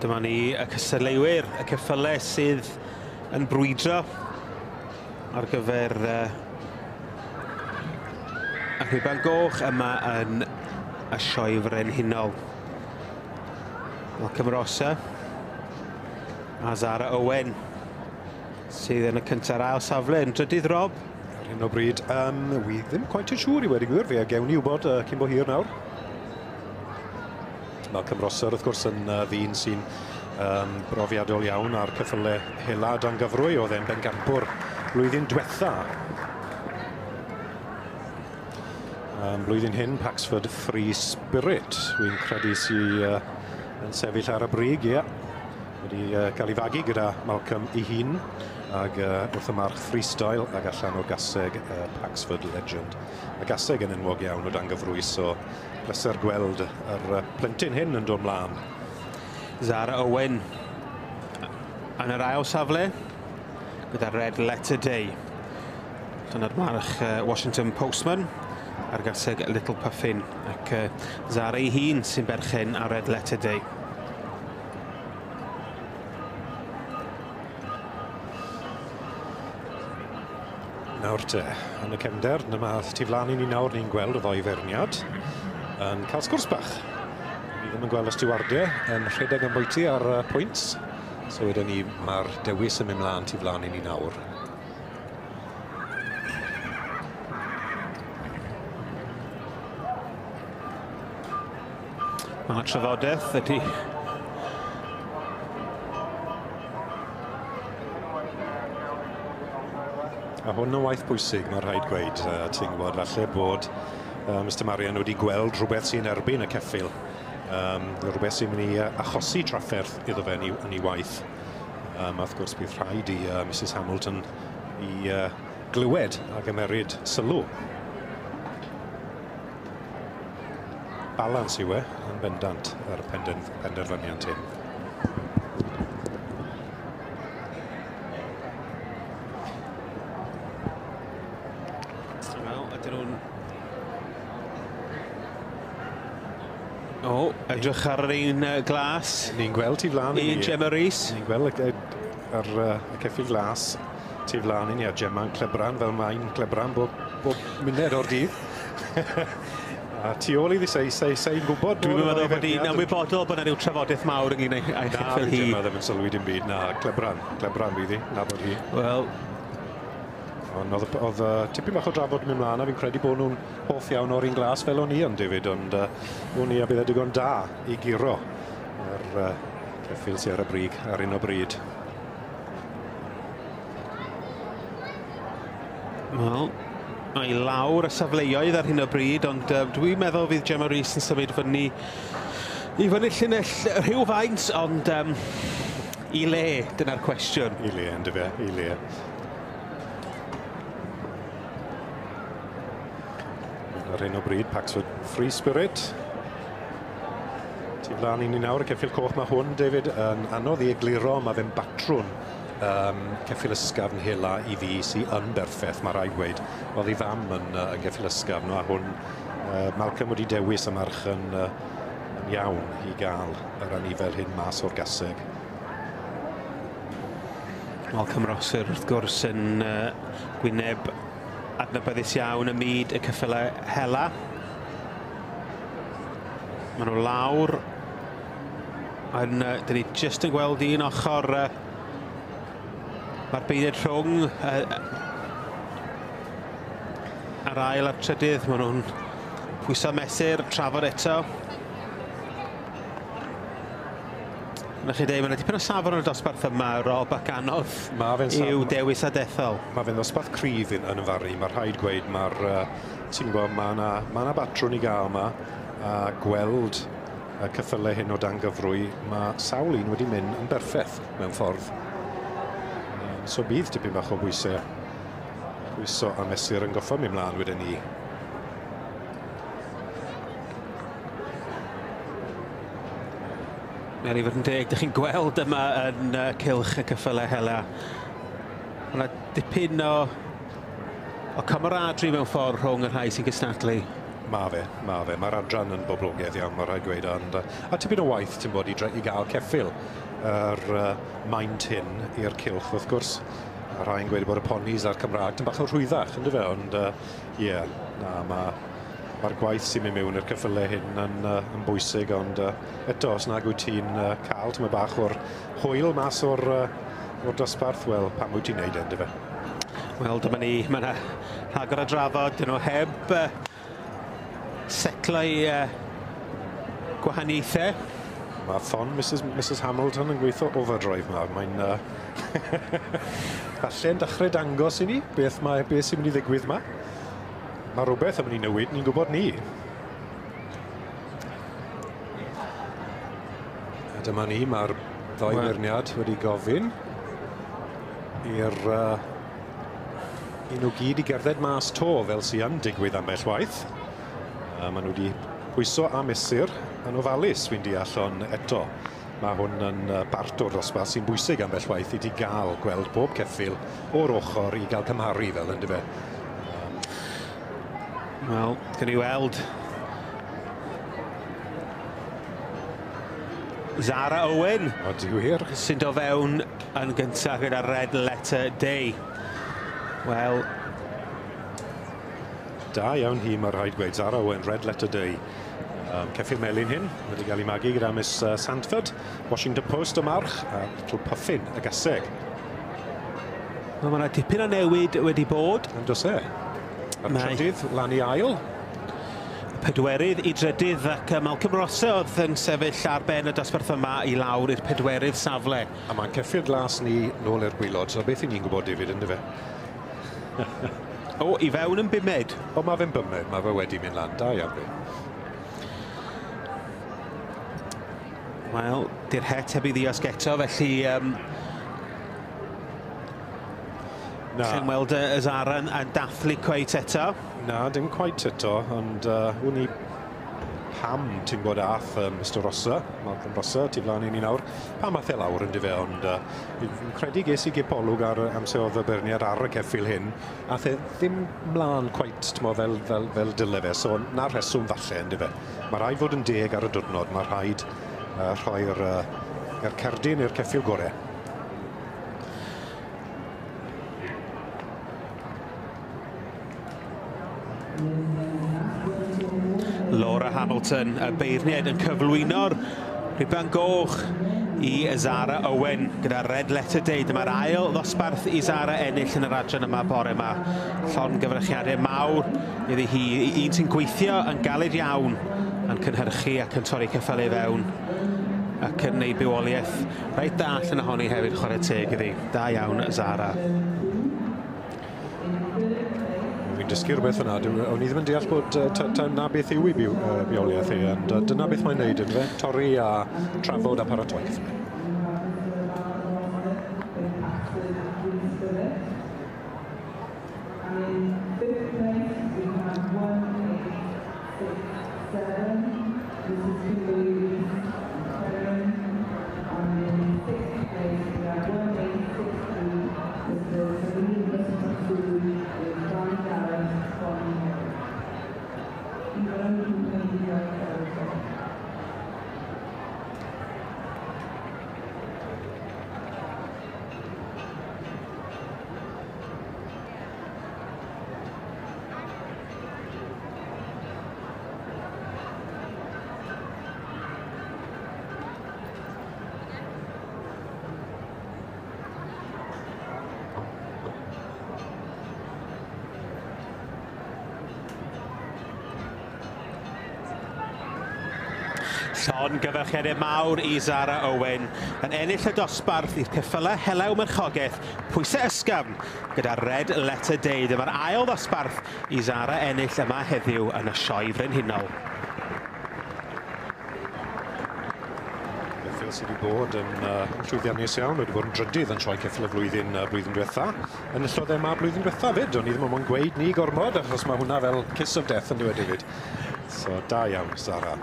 Dyma ni y cystadleuwyr, y ceffylau sydd yn brwydro ar gyfer y rhuban goch yma yn y Sioe Frenhinol. Malcolm Rossa a Zara Owen sydd yn y cyntaf ail safle yn drydydd, Rob. Ar hyn o bryd, wi ddim quite yn siŵr i wedi gwir, fe a gewn ni wybod cyn bo hir nawr. Malcolm Rosser, wrth gwrs, yn ddyn sy'n brofiadol iawn ar ceffylau hela dan gyfrwy, oedd e'n bencampwr blwyddyn diwetha. Blwyddyn hyn, Paxford Free Spirit, wy'n credu sy'n yn sefyll ar y brig, ie. Wedi cael ei fagu gyda Malcolm ei hun, ag wrth y march Freestyle ag allan o gaseg Paxford Legend. Y gaseg yn enwog iawn o dan gyfrwy, so pleser gweld yr plentyn hyn yn dod mlaen. Zara Owen yn yr ail safle gyda Red Letter Day. Dyna'r march Washington Postman a'r gaseg Little Puffin, ac Zara ei hun sy'n berchen ar Red Letter Day. Nawr te, yn y cefnder, dyma tu flaen i ni nawr, ni'n gweld y ddoi feirniad yn cael sgwrs bach. Ni ddim yn gweld y stiwardiau yn rhedeg yn bwyty ar pwynt, so wedyn ni mae'r dewis yn mynd mlaen tu flaen i ni nawr. Mae yna trafodaeth ydy. A hwn yn waith pwysig, mae rhaid gweud, ti'n gwybod, falle bod Mr Marian wedi gweld rhywbeth sy'n erbyn y ceffyl, rhywbeth sy'n mynd i achosi trafferth iddo fe yn ei waith. A wrth gwrs bydd rhaid i Mrs Hamilton i glywed ac ymyrryd sylw. Balans yw e, yn bendant, yr penderfyniad hyn. Wel, ydyn nhw'n... O, edrych ar yr un glas. Ni'n gweld tu flaen i ni. Un Gemma Rees. Ni'n gweld y ceffyl glas tu flaen i ni, a Gemma'n clebran fel mae'n clebran bob munud o'r dydd. A tu ôl iddi, sei'n gwybod... Dwi'n meddwl bod hi'n ymwybodol bod yna rhyw trafodaeth mawr ynglyn â'i cheffyl hi. Na, Gemma ddim yn sylwi dim byd. Na, clebran bydd hi, nabod hi. Wel... Ond oedd tipyn bach o drafod yn mynd mlaen, a fi'n credu bod nhw'n hoff iawn o'r un glas fel o'n i yn, David, ond o'n i a bydd e digon da i guro yr ceffyl sydd ar y brig ar un o bryd. Wel, mae lawr y safleoedd ar hyn o bryd, ond dwi'n meddwl fydd Gemma Rees yn symud fyny i fyny llinell rhywfaint, ond i le, dyna'r cwestiwn. I le, yndyfe, i le. Ar hyn o bryd, Paxford Free Spirit. Tu flaen i ni nawr, y ceffyl coch mae hwn, David, yn anodd i egluro, mae fe'n batrwn ceffyl ysgafn hela i fi sy'n yn berffaith, mae rhaid gweud. Oedd ei fam yn geffyl ysgafn, a hwn Malcolm wedi dewis y march yn iawn i gael yr anifel hyn mas o'r gaseg. Malcolm Rosser, wrth gwrs, yn gwyneb adnabyddus iawn ym myd y ceffylau hela. Maen nhw lawr. Dyn ni jyst yn gweld un ochr. Mae'r beirniaid rhwng yr ail a'r trydydd. Maen nhw'n pwyso mesur, trafod eto. Na chi dweud, mae yna dipyn o safon yn y dosbarth yma, Rob, ac anodd i'w dewis a dethol. Mae fe'n ddosbarth cryf yn y farn i, mae rhaid gweud, mae'r, ti'n gwybod, mae yna batrwn i gael yma, a gweld y ceffylau hyn o dan gyfrwy, mae sawl un wedi mynd yn berffaith mewn ffordd. So bydd tipyn bach o bwysau, pwyso a mesur yn goffo mynd mlaen wedyn ni. Wel, i fod yn deg, dych chi'n gweld yma yn cylch y ceffylau hela. Mae yna dipyn o camaraderie mewn ffordd rhwng y rhai sy'n cystadlu. Ma fe, ma fe. Mae'r adran yn boblogaidd iawn, mae rhaid gweud. Ond, a tipyn o waith, ti'n bod, i gael ceffyl yr maint hyn i'r cylch, wrth gwrs. A rhai'n gweud bod y ponis a'r Cymraeg yn bach yn rhwyddach, ynddo fe? Ond, ie, yeah, na, mae'r gwaith sy'n mynd mewn i'r ceffylau hyn yn bwysig, ond eto, os nag wyt ti'n cael tyma bach o'r hwyl mas o'r dosbarth, wel, pam wyt ti'n neud e, ynddo fe? Wel, dyma ni, mae yna rhagor o drafod, dyn nhw heb setlo i gwahaniaethau. Mae ffon Mrs Hamilton yn gweithio overdrive yma. Mae'n falle'n dechrau dangos i ni beth sy'n mynd i ddigwydd yma. Mae rhywbeth yn mynd i newid, ni'n gwybod ni. A dyma ni, mae'r ddau beirniad wedi gofyn i'r i nhw gyd i gerdded mas to, fel sy'n yn digwydd ambell waith. Maen nhw wedi pwyso a mesur yn ofalus, fi'n deall, ond eto mae hwn yn bart o'r dosbarth sy'n bwysig ambell waith i ti gael gweld bob ceffyl o'r ochr i gael cymharu fel, yndyfe. Wel, gawn ni weld. Zara Owen. Odi wir. Sy'n dod fewn yn gyntaf gyda Red Letter Day. Wel, da iawn hi, mae rhaid gweud. Zara Owen, Red Letter Day. Ceffyl melyn hyn, wedi cael ei magu gyda Miss Sandford, Washington Post y march, a Little Puffin y gaseg. Wel, mae yna dipyn o newid wedi bod. Yn does e? A'r trydydd, lan i ail. Pedwerydd i drydydd, ac Malcolm Rosser oedd yn sefyll ar ben y dosbarth yma i lawr i'r pedwerydd safle. A mae'n ceffyl glas ni nôl i'r gwaelod, so beth i ni'n gwybod, David, yndyfe? O, i fewn yn bumed. O, mae fe'n bumed, mae fe wedi mynd lan, da iawn fi. Wel, di'r het heb i ddiosg eto, felly Llen weld y Zara yn dathlu cweit eto. Na, dim cweit eto, ond wn i pam ti'n gwybod ath Mr Rosser, Malcolm Rosser, tu flaen i ni nawr, pam ath e lawr yn dyfe, ond fi'n credu ges i gipolwg ar amser oedd y beirniad ar y ceffyl hyn, ath e ddim mlaen cweit, t'mo, fel dyle fe, so na'r rheswm falle yn dyfe. Mae rhaid fod yn deg ar y diwrnod, mae rhaid rhoi'r cerdyn i'r ceffyl gorau. Laura Hamilton, y beirniad, yn cyflwyno'r rhuban goch i Zara Owen gyda Red Letter Day. Dyma'r ail ddosbarth i Zara ennill yn yr adran yma bore yma. Llongyfarchiadau mawr iddi hi, un sy'n gweithio yn galed iawn, yn cynhyrchu ac yn torri ceffylau fewn ac yn neud bywoliaeth reit dda allan ohoni hefyd, chwarae teg iddi. Da iawn, Zara. Fi'n dysgu rhywbeth fyna. O'n i ddim yn deall bod na beth yw ei bywoliaeth hi, ond dyna beth mae'n neud, yndyfe? Torri a trafod a paratoi ceffylau. Llongyfarchiadau mawr i Zara Owen yn ennill y dosbarth i'r ceffylau helew marchogaeth pwysau ysgafn gyda Red Letter Day. Dyma'r ail ddosbarth i Zara ennill yma heddiw yn y Sioe Frenhinol. Ceffyl sydd wedi bod yn llwyddiannus iawn, wedi bod yn drydydd yn Sioe Ceffyl y flwyddyn blwyddyn diwetha. Enillodd e yma blwyddyn diwetha fyd, o'n i ddim yn gweud ni gormod, achos mae hwnna fel kiss of death yn ddiwedd hefyd. So da iawn, Zara.